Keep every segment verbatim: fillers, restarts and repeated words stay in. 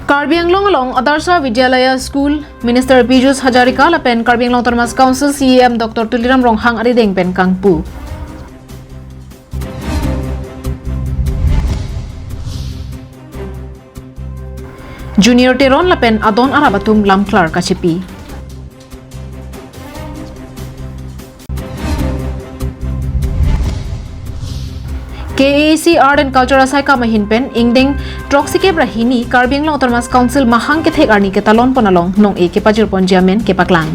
Karbi Anglong along Adarsha Vidyalaya School, Minister Pijush Hazarika lapen Karbi Anglong Autonomous Council C E M Doctor Tuliram Ronghang arideng pen kangpu. Junior Teron lapen adon arap atum lamklar kachipi. K A A C Art and Culture asaikam ahin pen ingdeng throksi kep ra hini Karbi Anglong Autonomous Council mahang kethek arni ketalon pon along nong-e kepajir ponji amen kepaklang.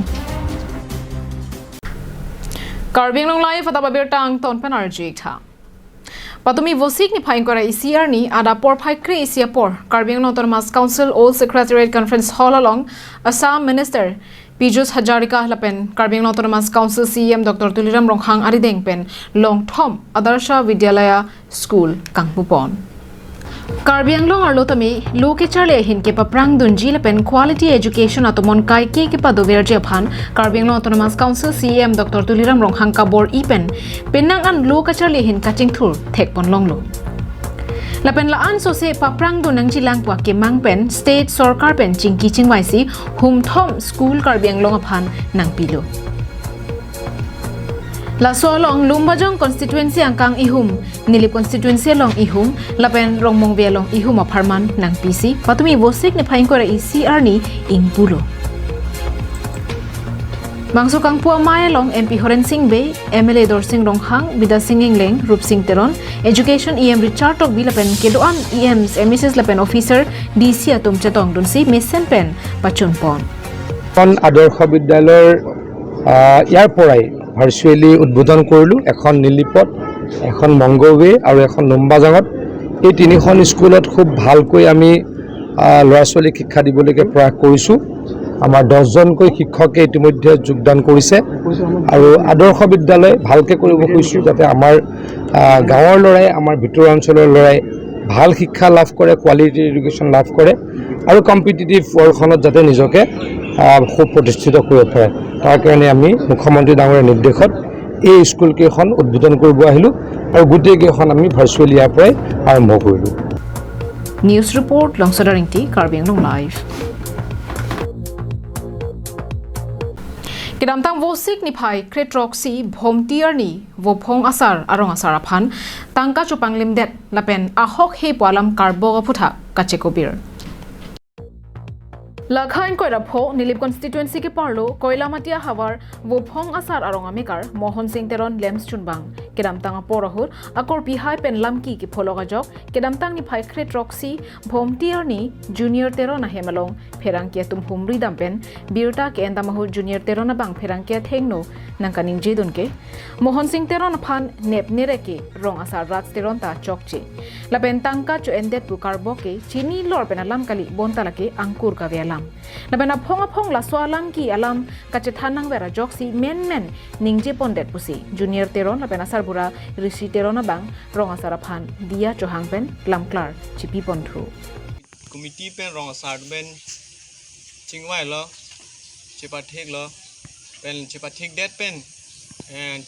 Karbi Anglong Live adap abirta angton pen arju-ik tha. Patumi Vosik niphai ingkoi ra isi arni adap porphai kre-isi apor Karbi Anglong Autonomous Council Old Secretariat Conference Hall along Assam Minister Pijush Hazarika lapen Karbi Anglong Autonomous Council C E M Doctor Tuliram Ronghang arideng pen longthom Adarsha Vidyalaya School kangpu pon. Karbi Anglong arlo tame lo kacharli ahin kepaprang dunji lapen quality education atomon kaike kepadoverji aphan Karbi Anglong Autonomous Council C E M Doctor Tuliram Ronghang kabor-i pen penang an lo kacharli ahin kachingthur thek pon longlo. Lapen la-an sose paprang dun nangjilang pu akemang pen state sorkar pen chingki chingvaisi humthom school Karbi Anglong aphan nangpilo. Laso along Lumbajong constituency angkang ihum, Nilip constituency along ihum, lapen Rongmongve along ihum apharman nangpisi patumi Vosik niphai ingkoi ra isi arni ingpulo. Bangso kangpu amei along M P Horen Sing Bey, M L A Dorsing Ronghang, Bidya Sing Engleng, Rup Sing Teron, Education E M Richard Tokbi lapen kedo-an E Ms, M E Cs lapen officer D C atum chetongdunsi mesen pen pachun pon. এখন আদৰ্শ বিদ্যালয়ৰ, আহ, ইয়াৰ পৰাই ভাৰ্চুৱেলি উদ্বোধন কৰিলোঁ। এখন নিলিপত, এখন মংগোৱে আৰু এখন নুম্বাজাঙত। এই তিনিখন স্কুলত খুব ভালকৈ আমি, আহ, ল'ৰা ছোৱালীক শিক্ষা দিবলৈকে প্ৰয়াস কৰিছোঁ। আমাৰ দহজনকৈ শিক্ষকে ইতিমধ্যে যোগদান কৰিছে আৰু আদৰ্শ বিদ্যালয় ভালকৈ কৰিব খুজিছোঁ, যাতে আমাৰ, আহ, গাঁৱৰ ল'ৰাই, আমাৰ ভিতৰুৱা অঞ্চলৰ ল'ৰাই ভাল শিক্ষা লাভ কৰে, কোৱালিটি এডুকেশ্যন লাভ কৰে আৰু কম্পিটিটিভ ৱৰ্ল্ডখনত যাতে নিজকে, আহ, সুপ্ৰতিষ্ঠিত কৰিব পাৰে। তাৰ কাৰণে আমি মুখ্যমন্ত্ৰী ডাঙৰীয়াৰ নিৰ্দেশত এই স্কুলকেইখন উদ্বোধন কৰিব আহিলোঁ আৰু গোটেইকেইখন আমি ভাৰ্চুৱেলি ইয়াৰ পৰাই আৰম্ভ কৰিলোঁ। News report, Longsodar Ingti, Karbi Anglong Live. Kedamtang Vosik niphai kre-throksi Bhomti arni Vophong Asar arong asar aphan tangka chopanglimdet lapen ahokhe pu alam karbok aphuthak kachekobir. Lakha ingkoi ra pho Nilip constituency keparlo Koilamati ahavar Vophong Asar arong amekar Mohon Sing Teron lems chunbang. Kedamtang apor ahut akorpi hai pen lamki kepholok ajok kedamtang niphai kre-throksi Bhomti arni Junior Teron ahem along pherangke atum humri dam pen birta ke-en dam ahut Junior Teron abang pherangke athengno nangkaningjedun ke Mohon Sing Teron aphan nepnereke rong asar Raj Teron ta chokche. Lapen tangka cho-endet pu karbok ke chini lor pen alam kali, bonta lake angkur kave alam. Lapen aphong aphong laso alam ki alam kachethan nangver ajoksi menmen ningje pondet pusi Junior Teron lapen asarbura Rishi Teron abang rong asar aphan diya chohang pen lamklar chipi ponthu. Committee pen rong asar pen chingvailo, chepathiklo, pen chepathikdet pen, eh,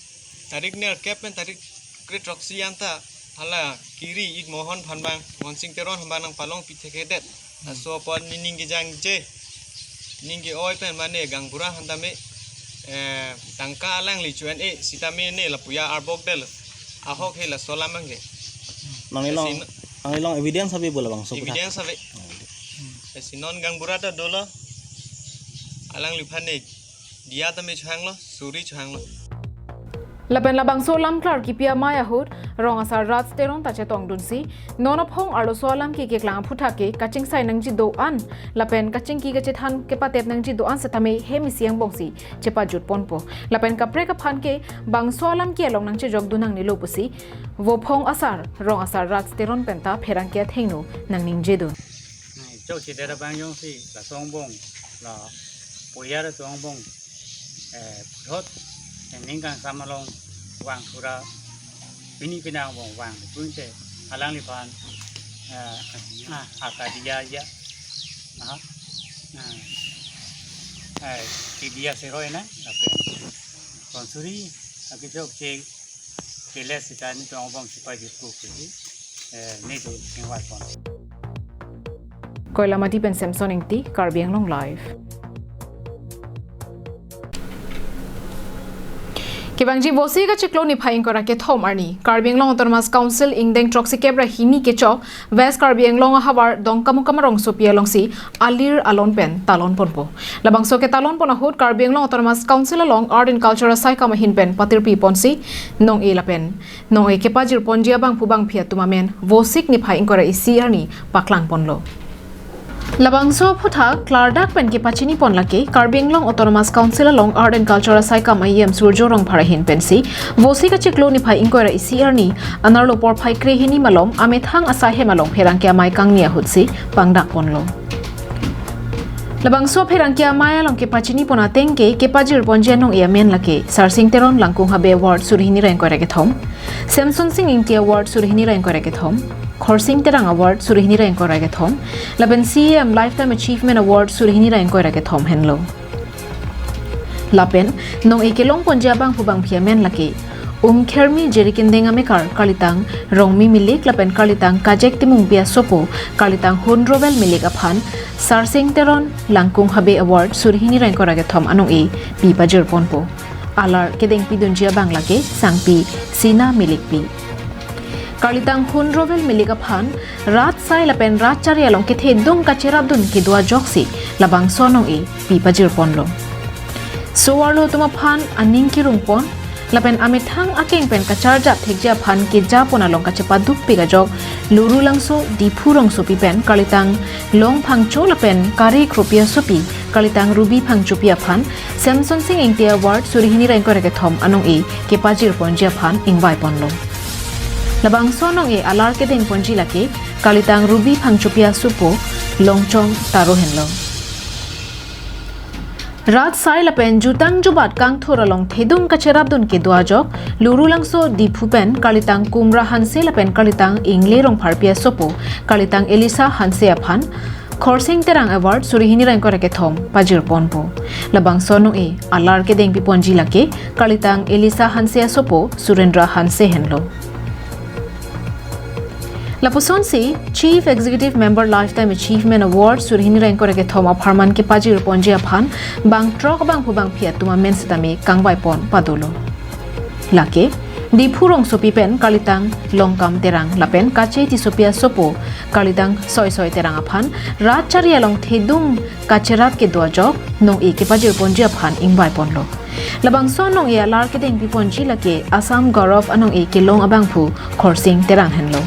tarik nerkep pen tarik kre-throksi anta hala kiri-et Mohon aphan abang, Mohon Sing Teron aphan abang nangpalongpi thekthedet. Laso apot nening kejangje, ning ke-oi pen mane gaonbura aphan tame, eh, tangka alangli cho-en-e sitame ne lapu ya arbokdetlo. Ahokhe laso alam abang ke. Nangli along, si no- nangli along evidence ave bo labangso aphuthak? Evidence ave. Hmm. Si non gaonbura ta dolo. Alangliphan ne diya tame chohanglo, suri chohanglo. Lapen labangso lamklar kipi amei ahut rong asar Raj Teron ta chetongdunsi non aphong arloso alam ki keklang aphuthak ke kachingsai nangji do-an lapen kachingki kachethan kepatep nangji do-an setame hem isi angbongsi chepajut ponpo. Lapen kaprek aphan ke bangso alam ki along nangchejokdun nangnelo pusi Vophong Asar rong asar Raj Teron penta pherangke athengno nangningjedun. Chokchedet abang jongsi laso angbong, la poyar laso angbong, eh, puthot, eh, ning kangsam along vang thura, pini pini angbong vang puinte alangliphan, eh, ah, aka diya ya, ah, ah, eh, ki diya seroi na, lapen tonsuri, aki chokche, kele sita netum angbong chepajutpo pusi, eh, netum chingvai pon. Koilamati pen Samson Ingti, Karbi Anglong Live. Kevangji Vosik achiklo niphai ingkoi ra kethom arni Karbi Anglong Autonomous Council ingdeng throksi kep ra hini kechok West Karbi Anglong ahavar Dongkamukam arongsopi alongsi alir alon pen talon ponpo. Labangso ketalon pon ahut Karbi Anglong Autonomous Council along Art and Culture asaikam ahin pen patirpi ponsi nong-e lapen nong-e kepajir ponji abangphu bangphi atum amen Vosik niphai ingkoi ra isi arni paklang ponlo. Labangso aphuthak klardak pen kepachini pon lake Karbi Anglong Autonomous Council along Art and Culture asaikam a-E M Surjo Rongphar ahin pensi Vosik achiklo niphai ingkoi ra isi arni anerlo porphai krehini malom amethang asai hem along pherangke amei kangni ahutsi pangdak ponlo. Labangso pherangke amei along kepachini pon ateng ke kepajir ponji anong-e amen lake Sarsing Teron Langkung Habe Award suri hini ra ingkoi ra kethom, Samson Sing Ingti Award suri hini ra ingkoi ra kethom, Khorsing Terang Award suri hini ra ingkoi ra kethom, lapen C E M Lifetime Achievement Award suri hini ra ingkoi ra kethom henlo. Lapen nong-e kelong ponji abangphu bangphi amen lake Umkhermi Jerikindeng amekar kalitang Rongmi Milik lapen kalitang Kajek Timungpi asopo kalitang Hunrovel Milik aphan Sarsing Teron Langkung Habe Award suri hini ra ingkoi ra kethom anong-e pi pajir ponpo. Alar kedeng pidunji abang lake sangpi Sina Milikpi. Kalitang Hunrovel Milik aphan rat sai lapen rat chari along kethedung kacherapdun kedo ajoksi labangso anong-e pi pajir ponlo. So-arlo atum aphan aning kirung pon lapen amethang akeng pen kacharjap thekji aphan keja pon along kachepadukpik ajok Lurulangso Diphu rongsopi pen kalitang Long Phangcho lapen Kare Kropi asopi kalitang Ruby Phangchopi aphan Samson Sing Ingti Award suri hini ra ingkoi ra kethom anong-e kepajir ponji aphan ingvai ponlo. Labangso anong-e alar kedeng ponji lake kalitang Ruby Phangchopi asopo Longchong Taro henlo. Rat sai lapen jutang jubat kangthur along thedung kacherapdun kedo ajok Lurulangso Diphu pen kalitang Kumra Hanse lapen kalitang Ingle Rongpharpi asopo kalitang Elisa Hanse aphan Khorsing Terang Award suri hini ra ingkoi ra kethom pajir ponpo. Labangso anong-e alar kedeng piponji lake kalitang Elisa Hanse asopo Surendra Hanse henlo. Lapusonsi Chief Executive Member Lifetime Achievement Award suri hini ra ingkoi ra kethom apharman kepajir ponji aphan bang throk abangphu bangphi atum amen sitame kangvai pon padolo. Lake Diphu rongsopi pen kalitang Longkam Terang lapen Kache Tissopi asopo kalitang Soisoi Terang aphan rat chari along thedung kacherap kedo ajok nong-e kepajir ponji aphan ingvai ponlo. Labangso anong-e alar kedeng piponji lake Assam Gaurav anong-e kelong abangphu Khorsing Terang henlo.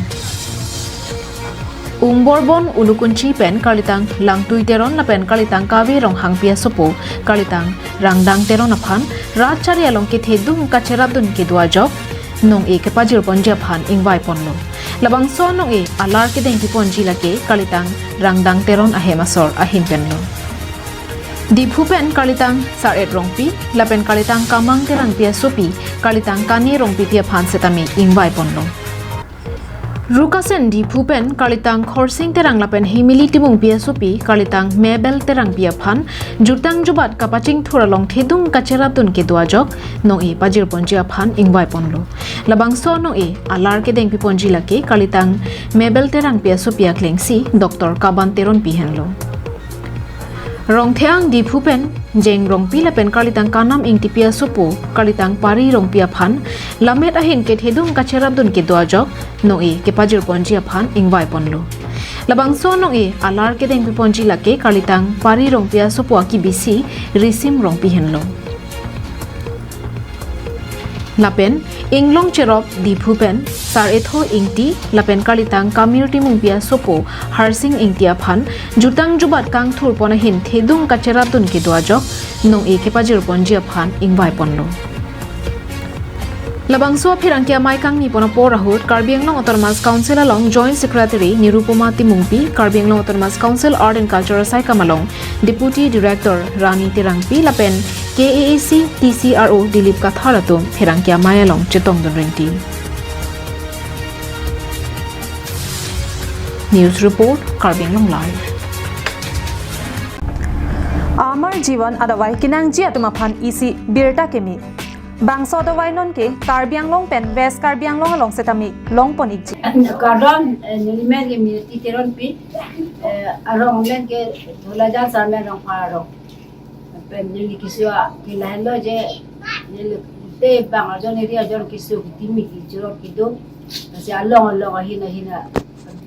Umborbon Ulukunchi pen kalitang Langtui Teron lapen kalitang Kave Ronghangpi asopo kalitang Rangdang Teron aphan rat chari along kethedung kacherapdun kedo ajok nong-e kepajir ponji aphan ingvai ponlo. Labangso anong-e alar kedeng piponji lake kalitang Rangdang Teron ahem asor ahin penlo. Diphu pen kalitang Sar-et Rongpi lapen kalitang Kamang Terangpi asopi kalitang Kane Rongpipi aphan sitame ingvai ponlo. Rukasen Diphu pen kalitang Khorsing Terang lapen Himili Timungpi asopi kalitang Mabel Terangpi aphan jutang jubat kapachingthur along thedung kacherapdun kedo ajok nong-e pajir ponji aphan ingvai ponlo. Labangso anong-e alar kedeng piponji lake kalitang Mabel Terangpi asopi aklengsi Doctor Kaban Teronpi henlo. Rongtheang Diphu pen Jeng Rongpi lapen kalitang Kanam Ingtipi asopo kalitang Pari Rongpi aphan lammet ahin kethedung kacherapdun kedo ajok nong-e kepajir ponji aphan ingvai ponlo. Labangso anong-e alar kedeng piponji lake kalitang Pari Rongpi asopo akibisi Risim Rongpi henlo. Lapen Inglong Cherop Diphu pen Sar-etho Ingti lapen kalitang Kamir Timungpi asopo Harsing Ingti aphan jutang jubat kangthur pon ahin thedung kacherapdun kedo ajok nong-e kepajir ponji aphan ingvai ponlo. Labangso apherangke amei kangni pon apor ahut Karbi Anglong Autonomous Council along Joint Secretary Nirupoma Timungpi, Karbi Anglong Autonomous Council Art and Culture asaikam along Deputy Director Rani Terangpi lapen K A A C T C R O Dilip Kathar atum pherangke amei along chetongdun rinti. News report, Karbi Anglong Live. Amar Jivan adavai kenangji atum aphan isi birta keme. Bangso adovai non ke Karbi Anglong pen West Karbi Anglong along setame longpon ikji. Kardom, eh, nelimen ke Miniti Teronpi, eh, arong men ke Dholajan Sarmen Rongphar arong. Pen neli keso ke lahenlo je, neli te bang ajon eri ajon keso ketimi kejor kedo. Lasi along along ahin ahin a,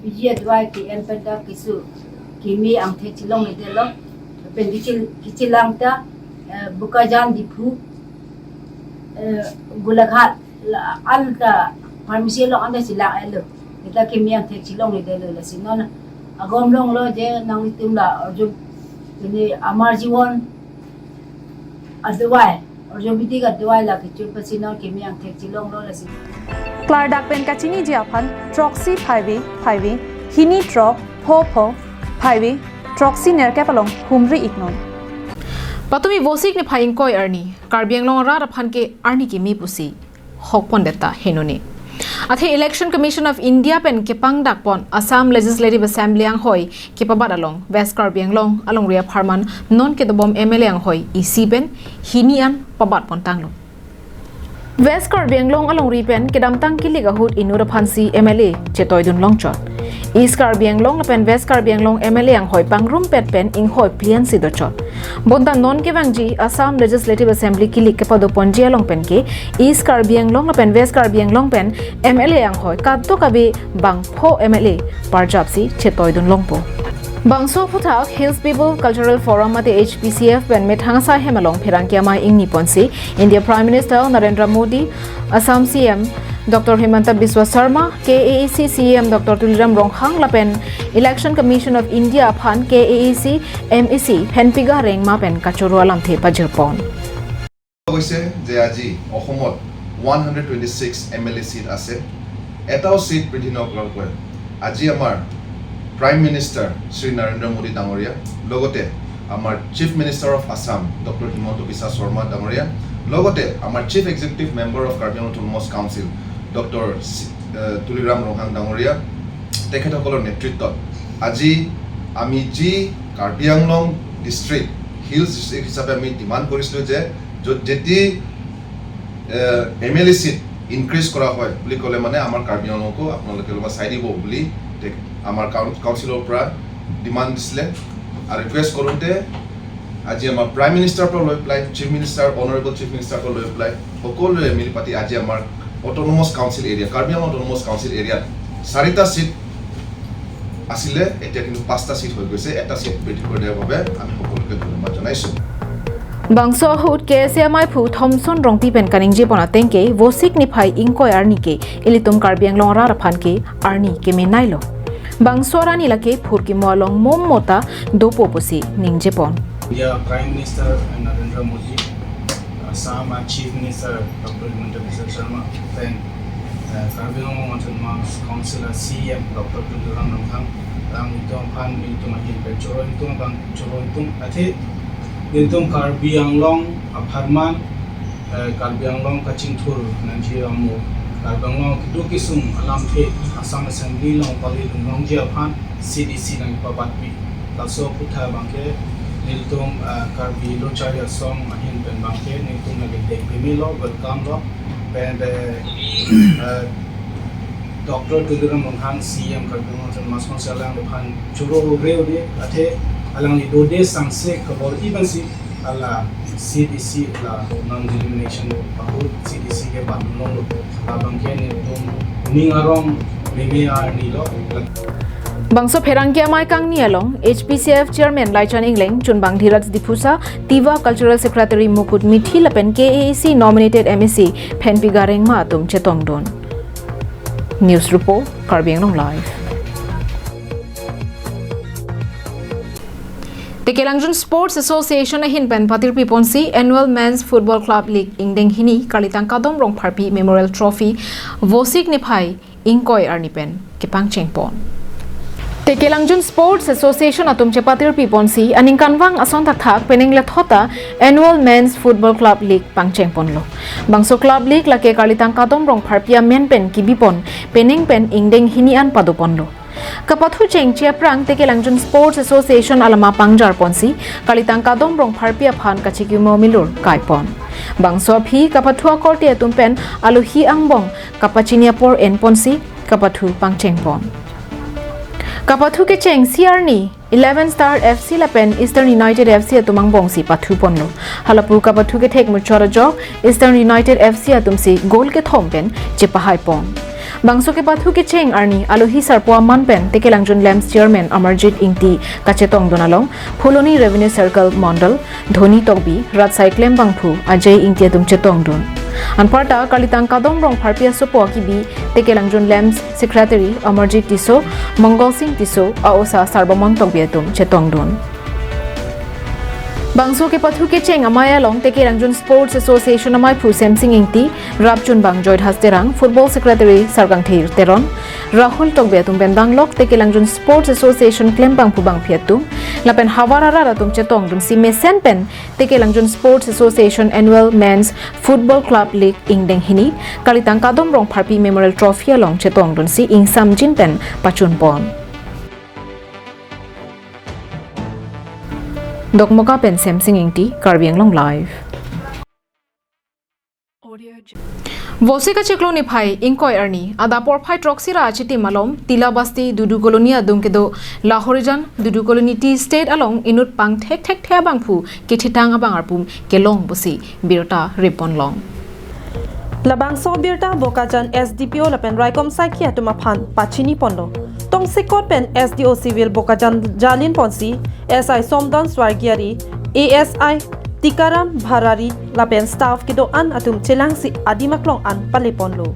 biji adovai ke-en pen ta keso keme angthek chelongledetlo. Pen kechil-, kechelang ta, eh, Bokajan Diphu, eh, Golaghat, la, anta pharmacy along anta chelang-etlo. Seta keme angthek chelongledetlo, lasi non agom longlo je nanglitum la arju ini Amar Jeevan adovai, arju bidi adovai la kecho pasi non keme angthek chelonglo, lasi. Klardak pen kachiniji aphan throksi phaivi phaivi, hini throk, pho pho, phaivi, throksi nerkep along humri iknon. Patumi Vosik niphai ingkoi arni Karbi Anglong arat aphan ke arni keme pusi hokpon detta henone. Athe Election Commission of India pen kepangdakpon Assam Legislative Assembly anghoi kepabat along West Karbi Anglong alongri apharman non kedobom M L A anghoi isi pen hini an pabatpon tanglo. West Karbi Anglong alongri pen kedamtang kilik ahut inut aphansi M L A chetoidun longchot. East Karbi Anglong lapen West Karbi Anglong M L A anghoi pangrumpet pen inghoi phli ansi dochot. Bonta non kevangji Assam Legislative Assembly kilik kepadoponji along pen ke East Karbi Anglong lapen West Karbi Anglong pen M L A anghoi kadokave bang pho M L A parjapsi chetoidun longpo. Bangso aphuthak Hills People Cultural Forum mate H P C F pen methang asai hem along pherangke amei ingniponsi India Prime Minister Narendra Modi, Assam C M Doctor Himanta Biswa Sarma, K A A C C E M Doctor Tuliram Ronghang lapen Election Commission of India aphan K A A C M A C Phenpiga Rengma pen kachoro alamthe pajirpon. হৈছে যে আজি অসমত one hundred twenty six M L A seat আছে, এটাও seat বৃদ্ধি নকৰাকৈ আজি আমাৰ প্ৰাইম মিনিষ্টাৰ শ্ৰী নৰেন্দ্ৰ মোদী ডাঙৰীয়া, লগতে আমাৰ chief minister of Assam doctor Himanta Biswa Sarma ডাঙৰীয়া, লগতে আমাৰ chief executive member of Karbi Anglong autonomous council doctor চি-, এ, তুলিৰাম ৰংহাং ডাঙৰীয়া, তেখেতসকলৰ নেতৃত্বত আজি আমি যি Karbi Anglong district, hills district হিচাপে আমি ডিমাণ্ড কৰিছিলোঁ যে য'ত যেতি M L A cheat increase কৰা হয় বুলি ক'লে মানে আমাৰ কাৰ্বি আংলঙকো আপোনালোকে অলপমান চাই দিব বুলি তে-, আমাৰ কাউন-, কাউন্সিলৰ পৰা ডিমাণ্ড দিছিলে আৰু ৰিকুৱেষ্ট কৰোঁতে আজি আমাৰ প্ৰাইম মিনিষ্টাৰৰ পৰা লৈ পেলাই, চিফ মিনিষ্টাৰ, অনাৰেবল চিফ মিনিষ্টাৰৰ পৰা লৈ পেলাই সকলোৱে মিলি পাতি আজি আমাৰ autonomous council area, Karbi Anglong autonomous council এৰিয়াত চাৰিটা চিট আছিলে, এতিয়া কিন্তু পাঁচটা চিট হৈ গৈছে, এটা চিট বৃদ্ধি কৰি দিয়াৰ বাবে আমি সকলোকে ধন্যবাদ জনাইছোঁ। Bangso ahut K S A amaiphu Thomson Rongpi pen kaningjepon ateng ke Vosik niphai ingkoi arni ke ilitum Karbi Anglong arat aphan ke arni kemenailo. Bangso arni lake phurkimo along mommota dopo pusi ningjepon. India Prime Minister Narendra Modi, Assam a Chief Minister Doctor Himanta Biswa Sarma, then, uh, Karbi Anglong Autonomous Council a C E M Doctor Tuliram Ronghang, alanglitum aphan nelitum ahin pen choro ingtung abang choro ingtung athe nelitum Karbi Anglong apharman, uh, Karbi Anglong kachingthur nangji amo, Karbi Anglong kedo kesung alamthe Assam Assembly along pali dunlongji aphan C D C nangpabatpi. Laso aputhak abangke nelitum, ah, Karbi Lo Charli Asong ahin pen abangke nelitum nangdeng pemelo, welcome lo. Pen, eh, ah, Doctor Tuliram Ronghang C E M Karbi Anglong Autonomous Council alangliphan choro reo de, athe alangli dode sangse kabor-i pensi hala C D C la non denomination ahut C D C ke ban longlo. Abangke nelitum ning arong meme arni lo. Bangso pherangke amei kangni along H P C F Chairman Laichan Engleng, chunbang Dhiraj Diphusa, Tiva Cultural Secretary Mukut Mithi lapen K A A C nominated M A C Phenpiga Rengma atum chetongdun. News Report, Karbi Anglong Live. Tekelangjun Sports Association ahin pen patirpiponsi Annual Men's Football Club League ingdeng hini Karlitang Kadom Rongpharpi Memorial Trophy Vosik niphai ingkoi arni pen kepangchengpon. Tekelangjun Sports Association atum chepatirpiponsi aningkanvang ason thakthak penang lethot ta Annual Men's Football Club League pangchengponlo. Bangso Club League lake Karlitang Kadom Rongpharpi amen pen kibipon penang pen ingdeng hini an padoponlo. Kapathu chengche aphrang Tekelangjun Sports Association alama pangjar ponsi, kalitang Kadom Rongpharpi aphan kachikimo milur kaipon. Bangso aphi kapathu akorte atum pen alohi angbong kapachini apor enponsi kapathu pangchengpon. Kapathu kecheng si arni Eleven Star F C lapen Eastern United F C atum angbongsi pathuponlo. Halapu kapathu kethek muchot ajok Eastern United F C atumsi goal kethom pen chepahaipon. Bangso kepathu kecheng arni alohi sarpo aman pen Tekelangjun LAMPS Chairman Amarjit Ingti kachetongdun along Phuloni Revenue Circle Mondol, Dhoni Tokbi, Ratsai Klembangphu, Ajay Ingti atum chetongdun. Anparta kalitang Kadom Rongpharpi asopo akibi Tekelangjun LAMPS Secretary Amarjit Tisso, Mongol Singh Tisso, aosa Sarbamon Tokbi atum chetongdun. Bangso kepathu kecheng amei along Tekelangjun Sports Association ameiphu Semsing Ingti, rapchunbang Joydas Terang, Football Secretary Sarkangthir Teron, Rahul Tokbi atum pen danglok Tekelangjun Sports Association klembangphu bangphi atum lapen havar arat atum chetongdunsi mesen pen Tekelangjun Sports Association Annual Men's Football Club League ingdeng hini kalitang Kadom Rongpharpi Memorial Trophy along chetongdunsi ingsamjin pen pachunpon. Dokmoka pen Semsing Ingti, Karbi Anglong Live. Vosi kachiklo niphai ingkoi arni adap porphai throksi ra achitim malom Tila Basti Dudu Colony adung kedo Lahorijan Dudu Colony Tea Estate along inut pangthekthekthe abangphu kithitang abang arpum kelong pusi birta riponlong. Labangso birta Bokajan S D P O lapen raikom saikhi atum aphan pachiniponlo. Tongsekot pen S D O Civil Bokajan jalin ponsi S I Somdon Swargiari, A S I Tikaram Bharari lapen staff kedo-an atum chelangsi adim aklong an paleponlo.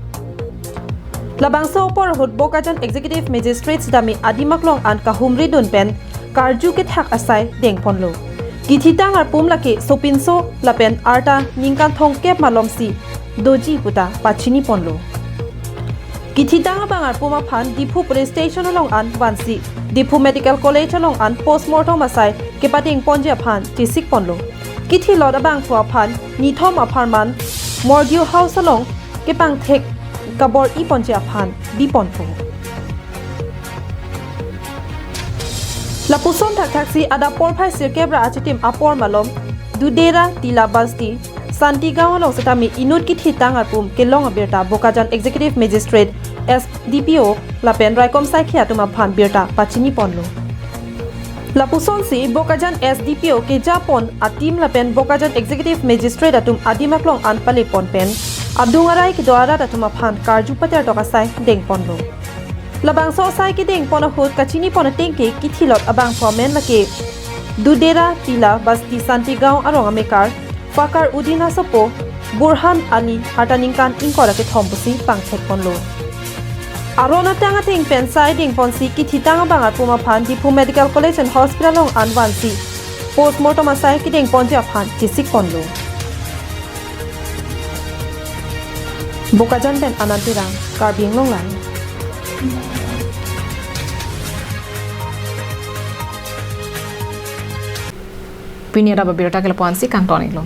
Labangso apor ahut Bokajan Executive Magistrate sitame adim aklong an kahumridun pen karju kethak asai dengponlo. Kithitang arpum lake sopinso lapen arta ningkan thomkep malomsi doji puta pachiniponlo. Kithitang abang arpum aphan Diphu Police Station along an vansi Diphu Medical College along an postmortem asai kepadengponji aphan chesikponlo. Kithilot abangphu aphan nithom apharman Morgue House along kepangthek kabor-iponji aphan biponpo. Lapuson thakthaksi adap porphai sirkep ra achitim apor malom Dudera Tila Basti Santigaon along sitame inut kithitang arpum kelong abirta Bokajan Executive Magistrate S D P O lapen raikom saikhi atum aphan birta pachiniponlo. Lapusonsi Bokajan S D P O kejapon ateam lapen Bokajan Executive Magistrate atum adim aklong an palepon pen adung arai kedo arat atum aphan karju patertok asai dengponlo. Labangso asai kedengpon ahut kachinipon atengke kithilot abangphu amen lake Dudera Tila Basti Santigaon arong amekar Fakar Uddin asopo Burhan Ali arta ningkan ingkoi ra kethom pusi pangthekponlo. Aron atang ateng pen sai dengponsi kithitang abang arpum aphan Diphu Medical College and Hospital along an vansi postmortem asai kedengponji aphan chesikponlo. Bokajan pen Anand Terang, Karbi Anglong Live. Pini adap abirta ke lapu-ansi kangton-iklo.